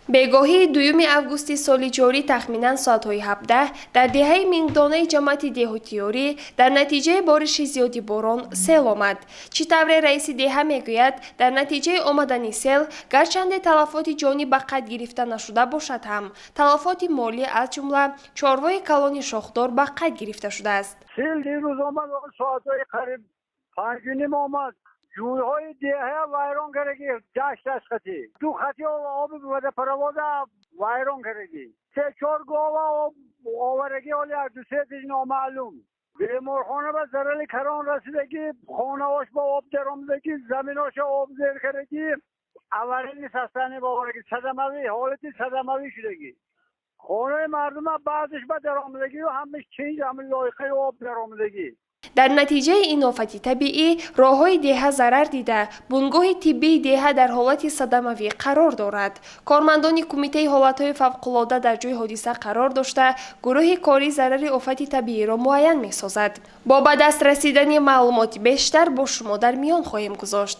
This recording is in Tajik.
Бегоҳии 2 августи соли ҷорӣ, тахминан соатҳои 17, дар деҳаи Мингдонаи ҷамоати Деҳотиёрӣ дар натиҷаи бориши зиёди борон сел омад. Чӣ тавре раиси деҳа мегӯяд, дар натиҷаи омадани сел гарчанде талафоти ҷонӣ ба қайд гирифта нашуда бошад ҳам, талафоти молӣ, аз ҷумла чорвои калони шохдор ба қайд гирифта шудааст. Сел дирӯз омад, соатҳои қариб 5:30 омад. Ҷӯйҳои деҳа вайрон кардаги, дашташ хати ду хати оби водопровода вайрон кардаги, се чор гова об овардаги, ҳоли аз ду се тиш номаълум. Беморхона ба зарари калон расидаги, хонаҳош ба об даромадаги, заминоша об зер кардаги, аварийный состояние овардаги, садамавӣ, ҳолати садамавӣ шудаги. Хонаи мардума баъзеш ба даромадагию ҳамаш чинҷ, ҳама лоиқаи об даромадагӣ. Дар натиҷаи ин офати табиӣ роҳҳои деҳа зарар дида, бунгоҳи тиббии деҳа дар ҳолати садамавӣ қарор дорад. Кормандони Кумитаи ҳолатҳои фавқулода дар ҷои ҳодиса қарор дошта, гурӯҳи корӣ зарари офати табииро муайян месозад. Бо ба даст расидани маълумоти бештар бо шумо дар миён хоҳем гузошт.